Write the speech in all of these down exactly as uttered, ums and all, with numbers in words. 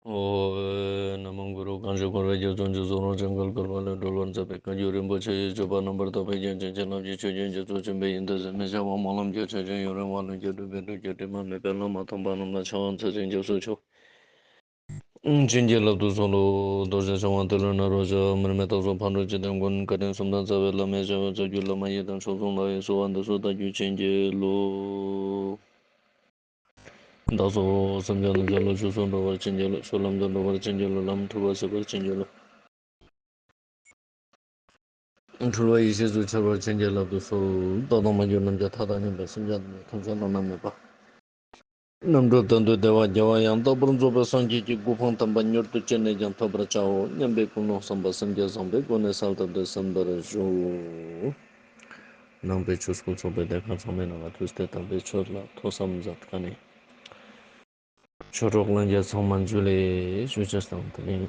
ཨོ། ན་མོ་གུ་རུ། གང་ཞིག་འཁོར་བའི་རྒྱ་མཚོ་འཇིགས་སུ་རུང་ཞིང་བརྒལ་དཀའ་བ་ལས་སྒྲོལ་བར་མཛད་པའི་བཀའ་བརྒྱུད་རིན་པོ་ཆེ་ཡི་སྤྱོད་པ་རྣམ་པར་དག་པའི་རྒྱན་ཅན་བྱིན་རླབས་ཀྱི་ཆུ་རྒྱུན་རྒྱ་མཚོ་ཆེན་པོའི་ཡོན་ཏན་ཟད་མི་ཤེས་པ་སྨོན་ལམ་རྒྱ་ཆེ་ཞིང་ཡུན་རིང་བ་ལྷུན་གྱིས་གྲུབ་པའི་ཐུགས་བསྐྱེད་དྲི་མ་མེད་པའི་བླ་མ་དམ་པ་རྣམས་ལ་ཕྱག་འཚལ་ཞིང་སྐྱབས་སུ་མཆིའོ། བྱིན་གྱིས་བརླབ་ཏུ་གསོལ་ལོ། རྡོ་རྗེ་འཆང་དབང་ཏེ་ལོ་ནཱ་རོ་ཞབས། མར་མི་དྭགས་པོ་ཕག་གྲུ་འཇིག་རྟེན་མགོན། བཀའ་དྲིན་གསུམ་དང་རྩ་བའི་བླ་མའི་ཞབས། རྩ་བརྒྱུད་བླ་མ་ཡི་དམ་ཆོས་སྲུང་ལ་ཡི་གསོལ་བ་འདེབས་སོ། བདག་རྒྱུད་བྱིན་གྱིས་རློབས། བདག་སོགས་སེམས་ཅན་རྣམས་ཀྱི་བློ་ཆོས་སུ་འགྲོ་བར་བྱིན་གྱིས་རློབས། ཆོས་ལམ་དུ་འགྲོ་བར་བྱིན་གྱིས་རློབས། ལམ་འཁྲུལ་པ་སེལ་བར་བྱིན་གྱིས་རློབས། འཁྲུལ་པ་ཡེ་ཤེས་སུ་འཆར་བར་བྱིན་གྱིས་བརླབ་ཏུ་གསོལ། བདག་དང་མ་གྱུར་ནམ་མཁའི་མཐའ་དང་མཉམ་པའི་སེམས་ཅན་རྣམས་ཐམས་ཅད་བླ་ན་མེད་པ། རྣམ་གྲོལ་དོན་དུ་བདེ་བ་རྒྱལ་བ་ཡང་དག་པར་རྫོགས་པའི་སངས་རྒྱས་ཀྱི་གོ་འཕང་དམ་པ་མྱུར་དུ་ཅི་ནས་ཀྱང་ཐོབ་པར་བྱའོ་སྙམ་པའི་ཀུན་སློང་བསམ་པ་སེམས་བསྐྱེད་བཟང་པོའི་སྒོ་ནས་གསལ་བཏབ་སྟེ་གསན་པར་ཞུ། ནང་པའི་ཆོས་སྐུལ་ཚོགས་པའི་སྡེ་ཁག་ཚང་མའི་ནང་ང་ཐུགས་ཏེ་དམ་པའི་ཆོས་ལ་ཐོས་བསམ་མཛད་མཁན་ནི་ཆོས་གྲོགས་ལྷན་རྒྱས་ཚང་མ་འཇུ་ལེ་ཞུ་ཅེས་དང་དེ་རིང་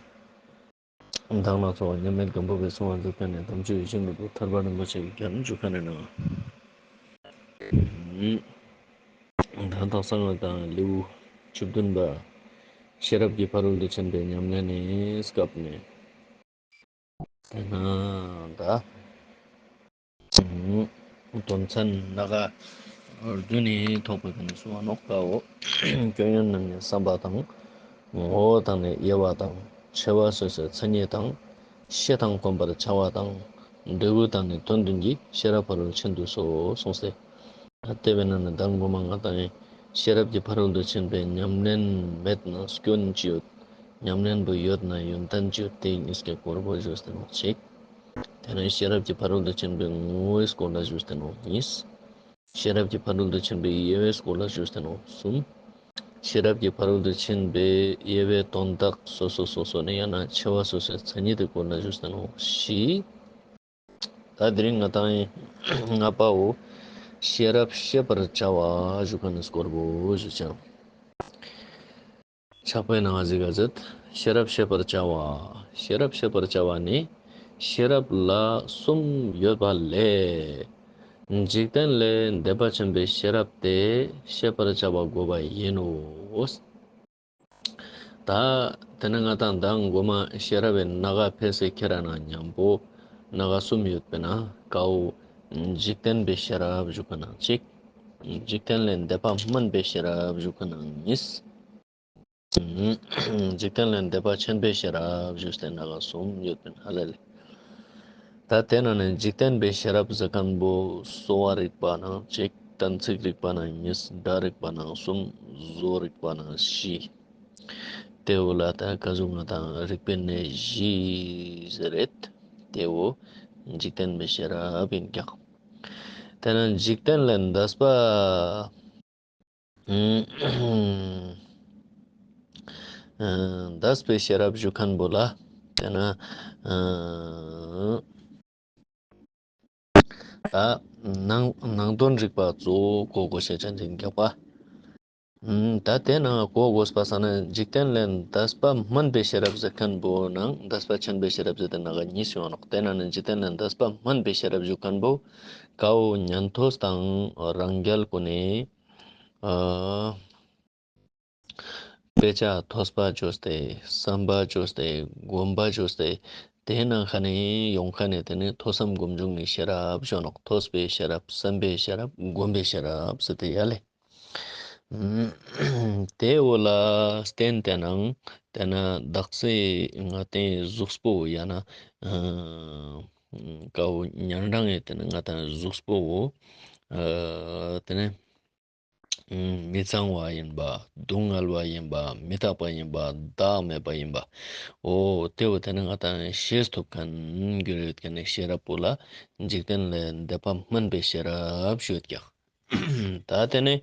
བདག་སྣ་ཚོགས་མཉམ་མེད་སྒམ་པོ་པའི་གསུང་བ་མཛད་མཁན་ནི་དམ་ཆོས་ཡིད་བཞིན་ནོར་བུ་ཐར་པ་རིན་པོ་ཆེའི་རྒྱན་ཞུ་མཁན་ནི་ནང་། ད་དག་ས་ང་དང་ལེའུ་བཅུ་བདུན་པ། ཤེས་རབ་ཀྱི་ཕ་རོལ་ཏུ་ཕྱིན་པའི་ཉམས་ལེན་ནི་སྐབས་ནས། དེ་ན་ད་དོན་ཚན་སྣ་ཁ་བདུན་ནི་ཐོག་པའི་ཀ་ནས་གསུང་བ་ནོག་པའོ། སྐྱོན་ཡོན་རྣམ་གཉིས་བསམ་པ་དང་། ངོ་བོ་དང་ནི་དབྱེ་བ་དང་། ཕྱེ་བ་སོ་སོའི་མཚན་ཉིད་དང་། ཤེས་དང་གོམས་པར་བྱ་བ་དང་། འབྲས་བུ་དང་ནི་དོན་བདུན་གྱིས། ཤེས་རབ་ཕ་རོལ་ཕྱིན་དུ་གསོལ་གསུངས་ཏེ། དེ་བས་ན་ནི་ད་གོ་མ་ང་དང་ཤེས་རབ་ཀྱི་ཕ་རོལ་ཏུ་ཕྱིན་པའི་ཉམས་ལེན་མེད་ན་སྐྱོན་ཅི་ཡོད། ཉམས་ལེན་པོ་ཡོད་ན་ཡོན་ཏན་ཅི་ཡོད། དེ་གཉིས་ཀྱི་སྐོར་པོ་ཞུས་ཏེ་ནོག་ཅིག་དེ་ནས་ཤེས་རབ་ཀྱི་ཕ་རོལ་ཏུ་ཕྱིན་པའི་ངོ་བོའི་སྐོར་ལ་ཞུས་ཏེ་ནོག་གཉིས། ཤེས་རབ་ཀྱི་ཕ་རོལ་ཏུ་ཕྱིན་པའི་དབྱེ་བའི་སྐོར་ལ་ཞུས་ཏེ་ནོག་གསུམ། ཤེས་རབ་ཀྱི་ཕ་རོལ་ཏུ་ཕྱིན་པའི་དབྱེ་བའི་དོན་དག་སོ་སོ་སོ་སོ་ནས་ཡང་ན་ཕྱེ་བ་སོ་སོའི་མཚན་ཉིད་དེ་སྐོར་ལ་ཞུས་ཏེ་ནོག་བཞི། ད་དེ་རིང་ང་དང་ལྔ་པའོ། ཤེས་རབ་ཤེས་པར་བྱ་བ་ཞུ་མཁན་ནི་སྐོར་པོ་ཞུ་ཅེས། ཕྱག་དཔེའི་ནང་གཟིགས་ག་ཟེར། ཤེས་རབ་ཤེས་པར་བྱ་བ། ཤེས་རབ་ཤེས་པར་བྱ་བ་ནི། ཤེས་རབ་ལ་གསུམ་ཡོད་པ་ལས། འཇིག་རྟེན་ལས་འདས་པ་ཆེན་པོའི་ཤེས་རབ་དེ་ཤེས་པར་བྱ་བ་དགོས་པ་ཡིན་ནོ། ད་དེ་ནས་ང་དང་མདང་གོ་མ་ཤེས་རབ་བི་སྣ་ཁ་ཕེ་སེ་ཁྱེར་ར་ན་མཉམ་པོ་སྣ་ཁ་གསུམ་ཡོད་པའི་ནང་ཀའོ། འཇིག་རྟེན་པའི་ཤེས་རབ་ཞུ་མཁན་ནང་གཅིག་འཇིག་རྟེན་ལས་འདས་པ་སྨིན་པའི་ཤེས་རབ་ཞུ་མཁན་ནང་གཉིས། འཇིག་རྟེན་ལས་འདས་པ་ཆེན་པོའི་ཤེས་རབ་ཞུས་ཏེ་སྣ་ཁ་གསུམ་ཡོད་པའི་ནང་ལས། ད་དེ་ནང་ནས་འཇིག་རྟེན་པའི་ཤེས་རབ་ཟེར་མཁན་པོ་གསོ་བ་རིག་པ་ནང་གཅིག་གཏན་ཚིགས་རིག་པ་ནང་གཉིས། སྒྲ་རིག་པ་ནང་གསུམ། བཟོ་རིག་པ་ནང་བཞི། དེ་བོ་ལ་ད་ག་ཟུག་ང་དང་རིག་པའི་གནས་བཞི་ཟེར་རེད། དེ་བོ་འཇིག་རྟེན་པའི་ཤེས་རབ་ཡིན་ཀྱང་། དེ་ནས་འཇིག་རྟེན་ལས་འདས་པ། འདས་པའི་ཤེས་རབ་ཞུ་མཁན་པོ་ལ་དེ་ན། ད་ནང་ནང་དོན་རིག་པ་གཙོ་བོ་གོ་དགོས་ཤེས་ཅན་ཅིག་རྒྱག་པ། ད་དེ་ན་གོ་དགོས་པ་ས་ན་འཇིག་རྟེན་ལས་འདས་པ་སྨིན་པའི་ཤེས་རབ་ཟེར་མཁན་པོ་ནང་འདས་པ་ཆེན་པོའི་ཤེས་རབ་ཟེར་ཏེ་སྣ་ཁ་གཉིས་ཡོང་ནོག་དེ་ན་ནི་འཇིག་རྟེན་ལས་འདས་པ་སྨིན་པའི་ཤེས་རབ་ཞུ་མཁན་པོ་ཀའོ་ཉན་ཐོས་དང་རང་རྒྱལ་ཀུན་ནས། ཨ། དཔེ་ཆ་ཐོས་པ་བཅོས་ཏེ་བསམ་པ་བཅོས་ཏེ་སྒོམ་པ་བཅོས་ཏེ་དེ་ནང་ཁ་ནས་ཡོང་ཁ་ནས་དེ་ནས་ཐོས་བསམ་སྒོམ་བྱུང་གི་ཤེས་རབ་ཞུ་ནོག་ཐོས་པའི་ཤེས་རབ་བསམ་པའི་ཤེས་རབ་སྒོམ་པའི་ཤེས་རབ་ཟེར་ཏེ་ཡ་ལེ། དེ་བོ་ལ་བརྟེན་ཏེ་ནང་དེ་ན་དག་ས་ང་དང་གཟུགས་པོ་ཡང་ན་ཀའོ་ཉན་རང་ཡོད་དེ་ན་ང་དང་གཟུགས་པོ་བོ་དེ་ནས། མི་གཙང་བ་ཡིན་པ། སྡུག་བསྔལ་བ་ཡིན་པ། མི་རྟག་པ་ཡིན་པ། བདག་མེད་པ་ཡིན་པ། འོ་དེ་བོ་དེ་ནི་ང་དང་ཤེས་ཐུབ་མཁན་གྱུར་ཡོད་མཁན་ནི་ཤེས་རབ་པོ་ལ་འཇིག་རྟེན་ལས་འདས་པ་སྨིན་པའི་ཤེས་རབ་ཞུ་ཡོད་ཀྱག་ད་དེ་ནི་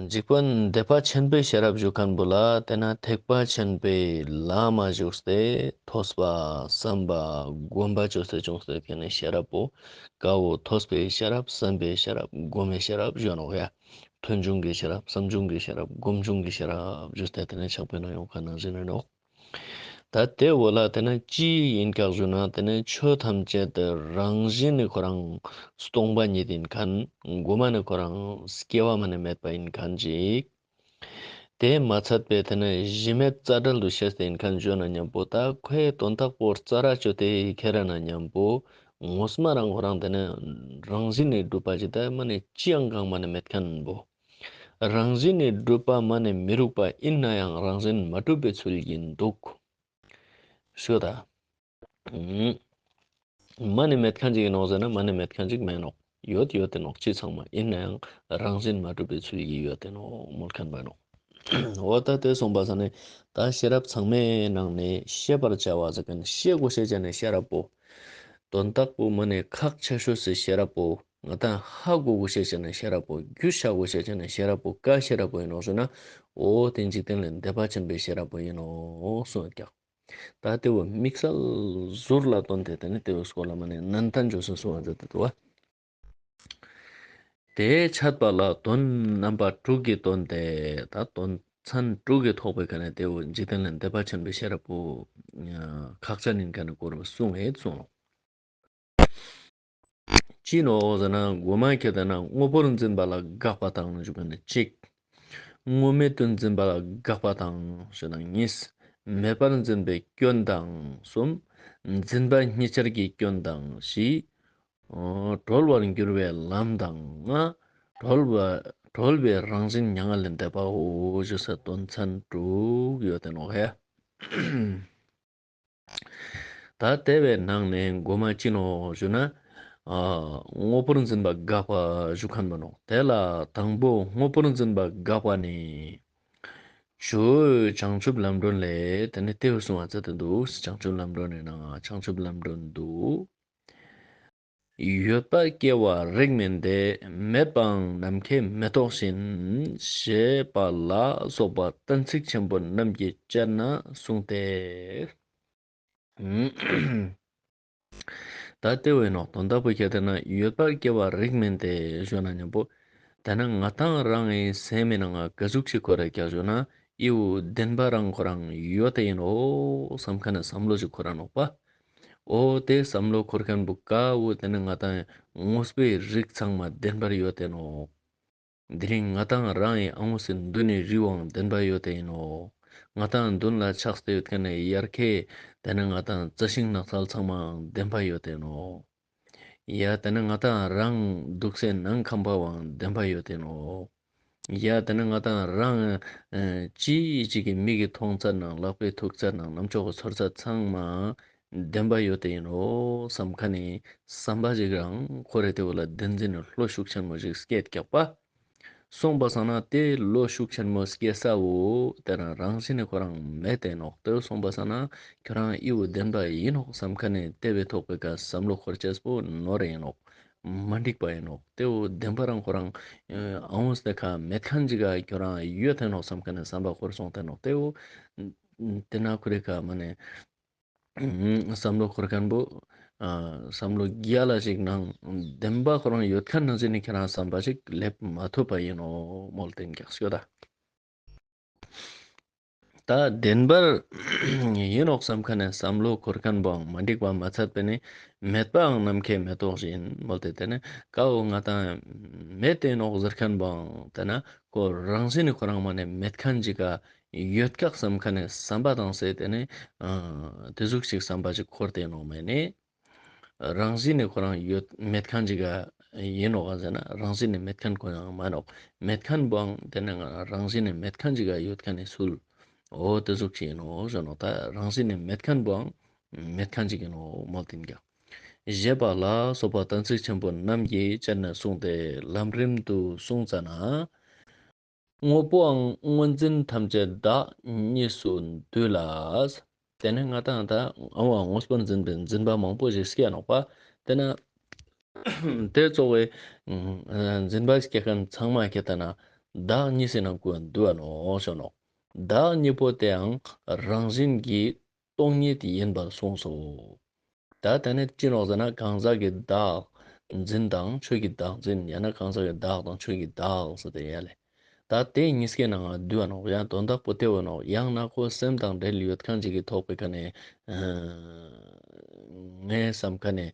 འཇིག་པ་འདས་པ་ཆེན་པོའི་ཤེས་རབ་ཞུ་མཁན་པོ་ལ་དེ་ན་ཐེག་པ་ཆེན་པོའི་ལམ་ཞུགས་ཏེ་ཐོས་པ་བསམ་པ་སྒོམ་པ་བཅོས་ཏེ་བྱུང་སྟེ་མཁན་ནི་ཤེས་རབ་པོ། ཀ་བོ་ཐོས་པའི་ཤེས་རབ། བསམ་པའི་ཤེས་རབ། སྒོམ་པའི་ཤེས་རབ་ཞུ་ནོག་ཡ། ཐོས་བྱུང་གི་ཤེས་རབ། བསམ་བྱུང་གི་ཤེས་རབ། སྒོམ་བྱུང་གི་ཤེས་རབ་ཞུས་ཏེ་དེ་ནས་ཕྱག་དཔེའི་ནང་ཡོང་ཁ་ནང་བཞིན་ནོག་ད་དེ་བོ་ལ་དེ་ནས་ཅི་ཡིན་ཀྱག་ཞུ་ན་དེ་ནས་ཆོས་ཐམས་ཅད་དེ་རང་བཞིན་ནི་ཁོ་རང་སྟོང་པ་ཉིད་ཡིན་མཁན། མགོ་མ་ནས་ཁོ་རང་སྐྱེ་བ་མ་ནས་མེད་པ་ཡིན་མཁན་ཅིག་དེ་མ་ཚད་པའི་དེ་ནི་གཞི་མེད་རྩ་བྲལ་དུ་ཤེས་ཏེ་ཡིན་མཁན་བརྗོད་ན་མཉམ་པོ་ད་ཁོའི་དོན་དག་པོ་རྩ་ར་ཅོ་དེ་ཁྱེར་ན་མཉམ་པོ་ངོ་མ་རང་ཁོ་རང་དེ་ནི་རང་བཞིན་ནི་གྲུབ་པ་ཅིག་ད་མ་ནི་ཅི་ཡང་གང་མ་ནི་མེད་མཁན་པོ། རང་བཞིན་ནི་གྲུབ་པ་མ་ནི་མི་རུག་པ་ཡིན་ན་ཡང་རང་བཞིན་མ་གྲུབ་པའི་ཚུལ་ཡིན་འདུག་ཞུ་ད། མ་ནི་མེད་མཁན་ཅིག་ཡིན་ནོག་ཟེར་ན་མ་ནི་མེད་མཁན་ཅིག་མེད་ནོག་ཡོད་ཡོད་དེ་ནོག་ཅི་ཚང་མ་ཡིན་ན་ཡང་རང་བཞིན་མ་གྲུབ་པའི་ཚུལ་གྱིས་ཡོད་དེ་ནོག་མོལ་མཁན་པ་ནོག་འོ་ད་དེ་སོང་པ་ས་ནི་ད་ཤེས་རབ་ཚང་མའི་ནང་ནས་ཤེས་པར་བྱ་བ་ཟེར་མཁན་ཤེས་དགོས་ཤེས་ཅན་ནི་ཤེས་རབ་པོ། དོན་དག་པོ་མ་ནི་ཁག་ཆེ་ཤོས་སི་ཤེས་རབ་པོ། ང་དང་ཧ་གོ་དགོས་ཤེས་ཅན་ནི་ཤེས་རབ་པོ། རྒྱུས་ཆ་དགོས་ཤེས་ཅན་ནི་ཤེས་རབ་པོ། ཀ་ཤེས་རབ་པོ་ཡིན་ནོག་ཟེར་ན། འོ་དེ་འཇིག་རྟེན་ལས་འདས་པ་ཆེན་པོའི་ཤེས་རབ་པོ་ཡིན་ནོག་གསུངས་ཀྱག་ད་དེ་བོ་དམིགས་བསལ་ཟུར་ལ་བཏོན་ཏེ་དེ་ནི་དེ་བོ་སྐོར་ལ་མ་ནི་ནན་ཏན་བརྗོད་སུ་གསུངས་པ་མཛད་དེ་འདུག་པ། དེ་འཆད་པ་ལ་དོན་རྣམ་པ་དྲུག་གིས་སྟོན་ཏེ། ད་དོན་ཚན་དྲུག་གི་ཐོག་པའི་ཀ་ནས་དེ་བོ་འཇིག་རྟེན་ལས་འདས་པ་ཆེན་པོའི་ཤེས་རབ་པོ་ཁག་ཆེ་ཡིན་མཁན་ནི་སྐོར་བ་གསུངས་ཡོད་གསུངས་ནོག་ཅི་ནོག་ཟེར་ན་མགོ་མ་ཁྱེར་ཏེ་ན་དངོས་པོར་འཛིན་པ་ལ་དགག་པ་དང་ཞུ་མཁན་ནི་གཅིག་དངོས་མེད་དུ་འཛིན་པ་ལ་དགག་པ་དང་ཞུ་ན་གཉིས། མེད་པར་འཛིན་པའི་སྐྱོན་དང་གསུམ། འཛིན་པ་གཉིས་ཆར་གྱི་སྐྱོན་དང་བཞི། གྲོལ་བར་འགྱུར་བའི་ལམ་དང་ལྔ། གྲོལ་བ་གྲོལ་བའི་རང་བཞིན་མྱ་ངན་ལས་འདས་པའོ་ཞུ་ས་དོན་ཚན་དྲུག་ཡོད་དེ་ནོག་ཧེ། ད་དེ་བའི་ནང་ནས་མགོ་མ་ཅི་ནོག་ཞུ་ན། ཨ་དངོས་པོར་འཛིན་པ་དགག་པ་ཞུ་མཁན་པོ་ནོག་དེ་ལ་དང་པོ་དངོས་པོར་འཛིན་པ་དགག་པ་ནི། ཇོ་བོས་བྱང་ཆུབ་ལམ་སྒྲོན་ལས་དེ་ནི་དེ་བོ་གསུངས་པ་མཛད་དེ་འདུག་བྱང་ཆུབ་ལམ་སྒྲོན་ནི་ནང་བྱང་ཆུབ་ལམ་སྒྲོན་འདུག་ཡོད་པར་སྐྱེ་བ་རིགས་མིན་ཏེ། མེད་པའང་ནམ་མཁའི་མེ་ཏོག་བཞིན། ཞེས་པ་ལ་སོགས་པ་གཏན་ཚིགས་ཆེན་པོ་རྣམས་ཀྱིས་དཔྱད་ན་གསུངས་ཏེ། ད་དེ་བས་ནོག་དོན་དག་པོ་ཁྱེར་ཏེ་ན་ཡོད་པར་སྐྱེ་བ་རིགས་མིན་ཏེ་ཞུ་ན་མཉམ་པོ། དེ་ན་ང་དང་རང་ངི་སེམས་མི་ནང་ང་ག་ཟུག་ཅིག་འཁོར་ར་ཀྱག་ཞུ་ན་འི་བོ་བདེན་པ་རང་ཁོ་རང་ཡོད་དེ་ཡིན་ནོག་བསམ་མཁན་ནི་བསམ་བློ་ཅིག་འཁོར་ར་ནོག་པ། འོ་དེ་བསམ་བློ་འཁོར་མཁན་པོ་ཀ་བོ་དེ་ནི་ང་དང་དངོས་པོའི་རིགས་ཚང་མ་བདེན་པར་ཡོད་དེ་ནོག་དེ་རིང་ང་དང་རང་ངི་ཨ་ངོས་སི་མདུན་ནི་རི་བོའང་བདེན་པ་ཡོད་དེ་ཡིན་ནོག་ང་དང་མདུན་ལ་ཆགས་ཏེ་ཡོད་མཁན་ནི་དབྱར་ཁའི་དེ་ནི་ང་དང་རྩི་ཤིང་ནགས་ཚལ་ཚང་མའང་བདེན་པ་ཡོད་དེ་ཡིན་ནོག་ཡ་དེ་ནི་ང་དང་རང་འདུག་སའི་ནང་ཁང་པའང་བདེན་པ་ཡོད་དེ་ཡིན་ནོག་ཡ་དེ་ནི་ང་དང་རང་ཨ་ཅི་ཅིག་གི་མིག་གི་མཐོང་ཚད་ནང་ལག་པའི་ཐུག་ཚད་ནང་རྣམ་ཅོག་གི་ཚོར་ཚད་ཚང་མ་བདེན་པ་ཡོད་དེ་ཡིན་ནོག་བསམ་མཁན་ནི་བསམ་པ་ཞིག་རང་འཁོར་རེ་དེ་བོ་ལ་བདེན་འཛིན་ནི་བློ་ཤུགས་ཆེན་མོ་ཞིག་སྐྱེད་ཀྱག་པ། སོང་པ་སང་ན་དེ་བློ་ཤུགས་ཆེན་མོ་སྐྱེ་ས་བོ་དེ་རང་རང་བཞིན་ནི་ཁོ་རང་མེད་དེ་ནོག་དེ་སོང་པ་སང་ན་ཁྱོད་རང་འི་བོ་བདེན་པ་ཡིན་ནོག་བསམ་མཁན་ནི་དེ་བའི་ཐོག་པའི་ཀ་བསམ་བློ་འཁོར་ཅེས་པོ་ནོར་ཡིན་ནོག་མ་འགྲིག་པ་ཡིན་ནོག་དེ་བོ་བདེན་པ་རང་ཁོ་རང་ཨ་ངོས་དེ་ཁ་མེད་མཁན་ཅིག་ག་ཁྱོད་རང་ཡོད་དེ་ནོག་བསམ་མཁན་ནི་བསམ་པ་འཁོར་སོང་དེ་ནོག་དེ་བོ་དེ་ན་ཁོ་རེ་ཁ་མ་ནེ་བསམ་བློ་འཁོར་མཁན་པོ་ཨ་བསམ་བློ་རྒྱ་ལ་ཞིག་ནང་བདེན་པ་ཁོ་རང་ཡོད་མཁན་ནང་བཞིན་ནི་ཁྱེད་རང་བསམ་པ་ཞིག་སླེབས་མ་ཐུབ་པ་ཡིན་ནོག་མོལ་ཏེ་ཡིན་ཀྱག་ཤོད་ད། ད་བདེན་པར་ཡིན་ནོག་བསམ་མཁན་ནི་བསམ་བློ་འཁོར་མཁན་པོའང་མ་འགྲིག་པ་མ་ཚད་པས་ནི་མེད་པའང་ནམ་མཁའི་མེ་ཏོག་བཞིན་མོལ་ཏེ་དེ་ནི་ཀ་བོ་ང་དང་མེད་དེ་ནོག་ཟེར་མཁན་པོའང་དེ་ན་ཁོ་རང་བཞིན་ནི་ཁོ་རང་མ་ནེ་མེད་མཁན་ཅིག་ག་ཡོད་ཀྱག་བསམ་མཁན་ནི་བསམ་པ་དང་ཟེར་དེ་ནི་ཨ་དེ་ཟུག་ཅིག་བསམ་པ་ཅིག་འཁོར་ཏེ་ནོག་མེད་ནི། རང་བཞིན་ནི་ཁོ་རང་ཡོད་མེད་མཁན་ཅིག་ག་ཡིན་ནོག་ག་ཟེར་ན་རང་བཞིན་ནི་མེད་མཁན་ཁོ་རང་མ་ནོག་མེད་མཁན་པོའང་དེ་ནི་རང་བཞིན་ནི་མེད་མཁན་ཅིག་ག་ཡོད་མཁན་ནི་ཚུལ། འོ་དེ་ཟུག་ཅིག་ཡིན་ནོག་ཞུ་ནོག་ད་རང་བཞིན་ནི་མེད་མཁན་པོའང་མེད་མཁན་ཅིག་ཡིན་ནོག་མོལ་ཏེ་ཡིན་ཀྱག་ཞེས་པ་ལ་སོགས་པ་གཏན་ཚིགས་ཆེན་པོ་རྣམས་ཀྱིས་དཔྱད་ནས་གསུངས་ཏེ་ལམ་རིམ་དུ་གསུངས་ཙ་ན། དངོས་པོའང་སྔོ་འཛིན་ཐམས་ཅད་བདག་གཉིས་སུ་འདུས་ལ། དེ་ནི་ང་དང་ད་ཨ་བ་དངོས་པོར་འཛིན་པའི་འཛིན་པ་མང་པོ་ཞིག་སྐྱེ་ནོག་པ། དེ་ན་དེ་གཙོ་བོའི་འཛིན་པ་སྐྱེ་མཁན་ཚང་མ་ཁྱེད་ད་ན་བདག་གཉིས་སི་ནང་ང་འདུ་བ་ནོག་ཞུ་ནོག་བདག་གཉིས་པོ་དེའང་རང་བཞིན་གྱིས་སྟོང་ཉིད་ཡིན་པར་གསུངས་སོ། ད་དེ་ནི་ཅི་ནོག་ཟེར་ན་གང་ཟག་གི་བདག་འཛིན་དང་ཆོས་ཀྱི་བདག་འཛིན་ཡང་ན་གང་ཟག་གི་བདག་དང་ཆོས་ཀྱི་བདག་ཟེར་ཏེ་ཡ་ལེ། ད་དེ་གཉིས་ཀའི་ནང་ང་འདུ་བ་ནོག་ཡང་དོན་དག་པོ་དེ་བོ་ནོག་ཡང་ན་ཁོ་སེམས་དང་འབྲེལ་ཡོད་མཁན་ཅིག་གི་ཐོག་པའི་ཀ་ནས་ངའི་བསམ་མཁན་ནི་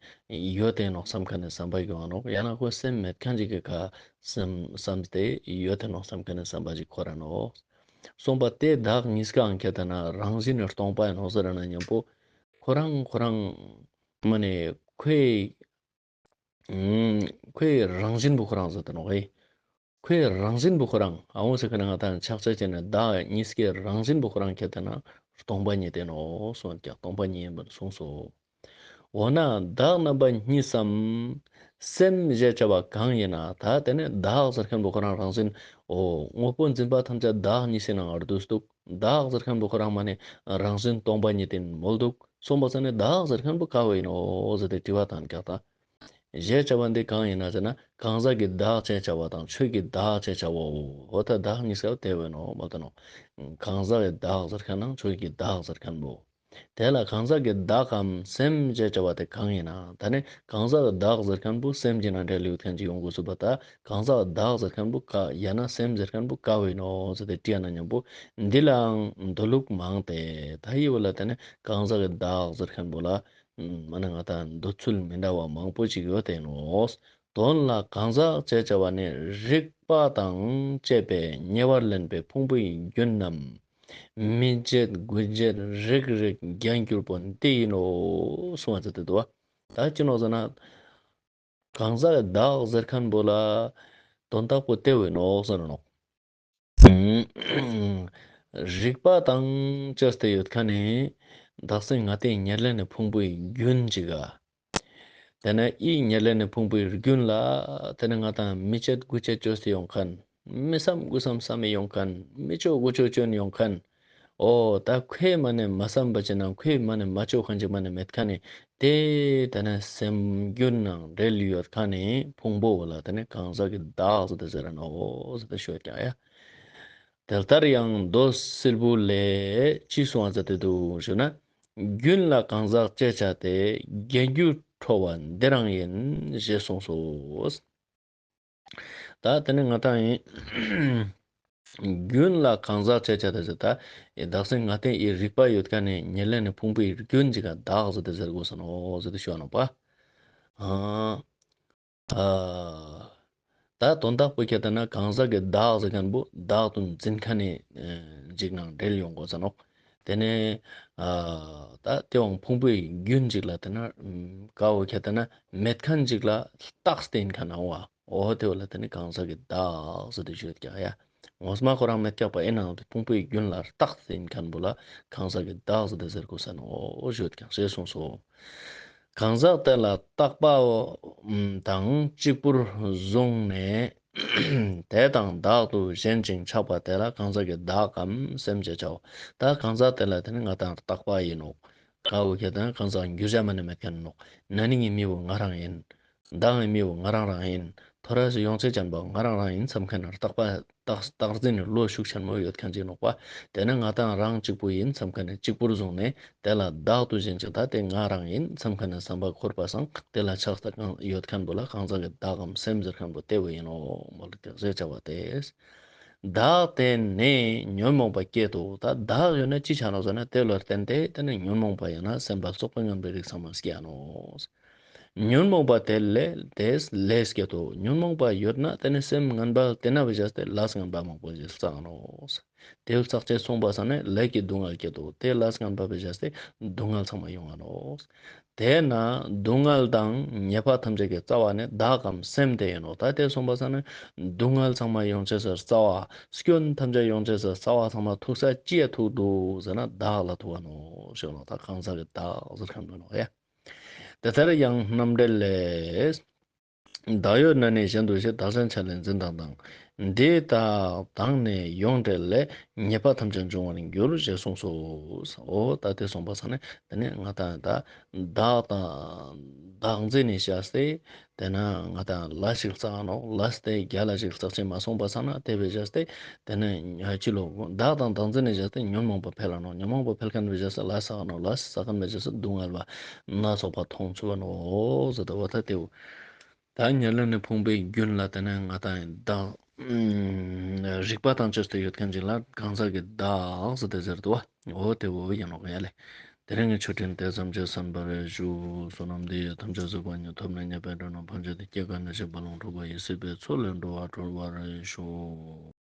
ཡོད་དེ་ནོག་བསམ་མཁན་ནི་བསམ་པ་ཡོང་ནོག་ཡང་ན་ཁོ་སེམས་མེད་མཁན་ཅིག་གི་ཁ་སེམས་བསམ་སྟེ་ཡོད་དེ་ནོག་བསམ་མཁན་ནི་བསམ་པ་ཅིག་འཁོར་ར་ནོག་གསུངས་པ་དེ་བདག་གཉིས་ཀའང་ཁྱད་ད་ན་རང་བཞིན་ནི་སྟོང་པ་ཡིན་ནོག་ཟེར་ན་མཉམ་པོ་ཁོ་རང་ཁོ་རང་མ་ནེ་ཁོའི་ཨུམ། ཁོའི་རང་བཞིན་པོ་ཁོ་རང་ཟེར་ཏེ་ནོག་ཧེ། ཁོའི་རང་བཞིན་པོ་ཁོ་རང་ཨ་འོ་ཟེར་ཁ་ན་ང་ཏང་ཕྱག་རྒྱ་བྱས་ན་བདག་གཉིས་ཀའི་རང་བཞིན་པོ་ཁོ་རང་ཁྱད་ད་ན་སྟོང་པ་ཉིད་དེ་ནོག་གསུངས་ཀྱང་སྟོང་པ་ཉིད་ཡིན་པར་གསུངས་སོ། འོ་ན་བདག་རྣམ་པ་གཉིས་སམ་སེམས་ཞེས་བྱ་བ་གང་ཡིན་ན། ད་དེ་ནི་བདག་ཟེར་མཁན་པོ་ཁོ་རང་རང་བཞིན་འོ་དངོས་པོ་འཛིན་པ་ཐམས་ཅད་བདག་གཉིས་སི་ནང་ང་བསྡུས་འདུག་བདག་ཟེར་མཁན་པོ་ཁོ་རང་མ་ནེ་རང་བཞིན་སྟོང་པ་ཉིད་དེ་མོལ་འདུག་གསུངས་པ་ས་ནི་བདག་ཟེར་མཁན་པོ་ཀ་བོ་ཡིན་ནོག་ཟེར་ཏེ་དྲི་བ་བཏང་ཀྱག་ད། ཞེས་བྱ་བ་འདི་གང་ཡིན་ན་ཟེར་ན་གང་ཟག་གི་བདག་ཅེས་བྱ་བ་དང་ཆོས་ཀྱི་བདག་ཅེས་བྱ་བའོ། འོ་ད་བདག་གཉིས་ཀ་དེ་བོ་ཡིན་ནོག་མ་ད་ནོ། གང་ཟག་གི་བདག་ཟེར་མཁན་ནང་ཆོས་ཀྱི་བདག་ཟེར་མཁན་པོ། དེ་ལ་གང་ཟག་གི་བདག་གམ་སེམས་ཞེས་བྱ་བ་དེ་གང་ཡིན་ན། ད་ནི་གང་ཟག་གི་བདག་ཟེར་མཁན་པོ་སེམས་ཀྱི་ནང་འབྲེལ་ཡོད་མཁན་ཅིག་ཡོང་དགོས་སུ་བ་ད་གང་ཟག་གི་བདག་ཟེར་མཁན་པོ་ཀ་ཡང་ན་སེམས་ཟེར་མཁན་པོ་ཀ་བོ་ཡིན་ནོག་ཟེར་ཏེ་དྲིས་ན་མཉམ་པོ་འདི་ལའང་འདོད་ལུགས་མང་སྟེ། ད་ཡི་བོ་ལ་ད་ནི་གང་ཟག་གི་བདག་ཟེར་མཁན་པོ་ལ་མ་ནེ་ང་ཏང་འདོད་ཚུལ་མི་འདྲ་བ་མང་པོ་ཅིག་ཡོད་དེ་ནོག་དོན་ལ་གང་ཟག་ཅེས་བྱ་བ་ནི་རིག་པ་དང་བཅས་པའི་ཉེ་བར་ལེན་པའི་ཕུང་པོའི་རྒྱུན་རྣམས་མི་བརྗེད་དགུ་བརྗེད་རིག་རིག་རྒྱན་གྱུར་པོ་འདི་ཡིན་ནོ་གསུངས་པ་ཟེར་ཏེ་འདུག་བ། ད་ཅི་ནོག་ཟེར་ན་གང་ཟག་གི་བདག་ཟེར་མཁན་པོ་ལ་དོན་དག་པོ་དེ་བོ་ཡིན་ནོག་ཟེར་ནོག་རིག་པ་དང་བཅས་ཏེ་ཡོད་མཁན་ནི་བདག་སེམས་ང་ཏང་ཉེར་ལེན་ནི་ཕུང་པོའི་རྒྱུན་ཅིག་ག་དེ་ནས་ཨི་ཉེར་ལེན་ནི་ཕུང་པོའི་རྒྱུན་ལ་དེ་ནས་ང་ཏང་མི་བྱེད་དགུ་བྱེད་བཅོས་ཏེ་ཡོང་མཁན། མི་བསམ་དགུ་བསམ་བསམ་མི་ཡོང་མཁན། མི་བཅོ་དགུ་བཅོ་བཅོན་ཡོང་མཁན། འོ་ད་ཁོས་མ་ནེ་མ་བསམ་པ་ཅིག་ནང་ཁོས་མ་ནེ་མ་བཅོ་མཁན་ཅིག་མ་ནེ་མེད་མཁན་ནི་དེ་དེ་ནས་སེམས་རྒྱུན་ནང་འབྲེལ་ཡོད་མཁན་ནི་ཕུང་པོ་བོ་ལ་དེ་ནས་གང་ཟག་གི་བདག་ཟེར་ཏེ་ཟེར་ནོག་ཟེར་ཏེ་ཤོད་ཀྱང་ཡ། དེ་ལྟར་ཡང་མདོ་སིལ་བུ་ལས་ཅི་གསུངས་པ་ཟེར་ཏེ་འདུག་ཞུ་ན། རྒྱུན་ལ་གང་ཟག་ཅེས་བྱ་སྟེ། རྒྱན་རྒྱུ་ཁྲོ་བ་འདི་རང་ཡིན། ཞེས་གསུངས་སོ། ད་དེ་ནི་ང་ཏང་ཡིན། རྒྱུན་ལ་གང་ཟག་ཅེས་བྱ་སྟེ་ཟེར་ད། བདག་སེམས་ང་ཏང་ཨི་རིག་པ་ཡོད་མཁན་ནི་ཉེར་ལེན་ནི་ཕུང་པོའི་རྒྱུན་ཅིག་ག་བདག་ཟེར་ཏེ་ཟེར་དགོས་ས་ནོག་ཟེར་ཏེ་ཞུ་བ་ནོག་པ། ཨ། ཨ། ད་དོན་དག་པོ་ཁྱད་ད་ན་གང་ཟག་གི་བདག་ཟེར་མཁན་པོ་བདག་ཏུ་འཛིན་མཁན་ནི་ཨ་ཅིག་ནང་འབྲེལ་ཡོང་དགོས་ས་ནོག་དེ་ནས་ཨ་ད་དེའང་ཕུང་པོའི་རྒྱུན་ཅིག་ལ་དེ་ན་ཨམ་ཀ་བོ་ཁྱད་ད་ན་མེད་མཁན་ཅིག་ལ་རྟགས་བསྟན་མཁན་ནོག་པ། འོ་དེ་བོ་ལ་དེ་ནི་གང་ཟག་གི་བདག་ཟེར་ཏེ་ཞུ་ཡོད་ཀྱང་ཡ། ངོ་མ་ཁོ་རང་མེད་ཀྱག་པ་ཨིན་ནའང་དེ་ཕུང་པོའི་རྒྱུན་ལ་རྟགས་བསྟན་མཁན་པོ་ལ་གང་ཟག་གི་བདག་ཟེར་ཏེ་ཟེར་དགོས་ས་ནོག་ཞུ་ཡོད་ཀྱང་ཞེས་གསུངས་སོ། གང་ཟག་དེ་ལ་རྟག་པ་དང་གཅིག་པུར་བཟུང་ནས་དེ་དང་བདག་ཏུ་ཞེན་ཅིང་ཆགས་པ་དེ་ལ་གང་ཟག་གི་བདག་གམ་སེམས་ཞེས་བྱའོ། ད་གང་ཟག་དེ་ལ་དེ་ནི་ང་ཏང་རྟག་པ་ཡིན་ནོག་ཀ་བོ་ཁྱད་ད་ན་གང་ཟག་འགྱུར་བྱ་མ་ནེ་མེད་མཁན་ནོག་ན་ནིང་གི་མི་བོ་ང་རང་ཡིན། མདང་གི་མི་བོ་ང་རང་རང་ཡིན། ཐོ་རས་སུ་ཡོང་ཆེད་ཅན་པོ་ང་རང་རང་ཡིན་བསམ་མཁན་ནི་རྟག་པ་རྟག་རྟག་འཛིན་ནི་བློ་ཤུགས་ཆེན་མོ་ཡོད་མཁན་ཅིག་ནོག་པ། དེ་ནི་ང་ཏང་རང་གཅིག་པུ་ཡིན་བསམ་མཁན་ནི་གཅིག་པུར་བཟུང་ནས་དེ་ལ་བདག་ཏུ་ཞེན་ཅིང་ད་དེ་ང་རང་ཡིན་བསམ་མཁན་ནི་བསམ་པ་འཁོར་བ་སང་དེ་ལ་ཆགས་ས་གང་ཡོད་མཁན་པོ་ལ་གང་ཟག་གི་བདག་གམ་སེམས་ཟེར་མཁན་པོ་དེ་བོ་ཡིན་ནོག་མོལ་ཏེ་ཞེས་བྱ་བ་སྟེ། བདག་དེ་ནས་ཉོན་མོངས་པ་སྐྱེད་དོ། ད་བདག་ཡོད་ན་ཅི་ཆ་ནོག་ཟེར་ན་དེ་ལ་བརྟེན་ཏེ་དེ་ནི་ཉོན་མོངས་པ་ཡང་ན་སེམས་པ་ཙོག་པུ་ངན་པའི་རིགས་ཚང་མ་སྐྱེ་ནོག་ཉོན་མོངས་པ་དེ་ལས་དེས་ལས་སྐྱེད་དོ། ཉོན་མོངས་པ་ཡོད་ན་དེ་ནི་སེམས་ངན་པ་དེ་ན་བཞག་སྟེ་ལས་ངན་པ་མང་པོ་ཞིག་བསགས་ནོག་དེ་བསགས་ཅེས་སོང་པ་ས་ནི་ལས་ཀྱི་སྡུག་བསྔལ་སྐྱེད་དོ། དེ་ལས་ངན་པ་བཞག་སྟེ་སྡུག་བསྔལ་ཚང་མ་ཡོང་ང་ནོག་དེས་ན་སྡུག་བསྔལ་དང་ཉེས་པ་ཐམས་ཅད་ཀྱི་རྩ་བ་ནི་བདག་གམ་སེམས་དེ་ཡིན་ནོག་ད་དེ་སོང་པ་ས་ནི་སྡུག་བསྔལ་ཚང་མ་ཡོང་ཅེས་སི་རྩ་བ། སྐྱོན་ཐམས་ཅད་ཡོང་ཅེས་སི་རྩ་བ་ཚང་མ་ཐུག་ས་ཅི་ཡ་ཐུག་འདུག་ཟེར་ན་བདག་ལ་ཐུག་ག་ནོག་ཞེས་ནོག་ད་གང་ཟག་གི་བདག་ཟེར་མཁན་པོ་ནོག་ཡ། དེ་ལྟར་ཡང་རྣམ་འགྲེལ་ལས། བདག་ཡོད་ན་ནི་གཞན་དུ་ཞེས། བདག་གཞན་ཆ་ལས་འཛིན་དང་དང་། འདི་ལྟ་དང་ནི་ཡོངས་འབྲེལ་ལས། ཉེས་པ་ཐམས་ཅད་འབྱུང་བར་འགྱུར། ཞེས་གསུངས་སོ། འོ་ད་དེ་གསུངས་པ་ས་ནི་དེ་ནི་ང་ཏང་ད་བདག་དང་བདག་འཛིན་ནི་བྱས་ཏེ་དེ་ན་ང་ཏང་ལས་ཤིག་བསགས་ནོག་ལས་དེ་རྒྱལ་ལ་ཞིག་བསགས་ཅེས་མ་སོང་པ་ས་ན་དེ་བས་བྱས་ཏེ་དེ་ནི་ཅི་ལོ་བདག་དང་བདག་འཛིན་ནི་བྱས་ཏེ་ཉོན་མོངས་པ་འཕེལ་ལ་ནོག་ཉོན་མོངས་པ་འཕེལ་མཁན་བས་བྱས་ཏེ་ལས་བསགས་ནོག་ལས་བསགས་མཁན་བས་བྱས་ཏེ་སྡུག་བསྔལ་བ་སྣ་ཚོགས་པ་མཐོང་ཚུལ་བ་ནོག་ཟེར་ཏེ་འོ་ད་དེ་བོ། ད་ཉེར་ལེན་ནི་ཕུང་པོའི་རྒྱུན་ལ་དེ་ནས་ང་ཏང་བདག་རིག་པ་དང་བཅས་ཏེ་ཡོད་མཁན་ཅིག་ལ་གང་ཟག་གི་བདག་ཟེར་ཏེ་ཟེར་དུ་བ། འོ་དེ་བོ་ཡིན་ནོག་ཡ་ལེ། དེ་རིང་གི་ཆོས་འབྲེལ་དེ་ཙམ་གྱིས་གསན་པར་ཞུ། བསོད་ནམས་འདི་ཡིས་ཐམས་ཅད་གཟིགས་པ་ཉིད། ཐོབ་ནས་ཉེས་པའི་དགྲ་རྣམས་ཕམ་བྱས་ཏེ། སྐྱེ་རྒ་ན་འཆིའི་རྦ་ཀློང་འཁྲུགས་པ་ཡི། སྲིད་པའི་མཚོ་ལས་འགྲོ་བ་སྒྲོལ་བར་ཤོག།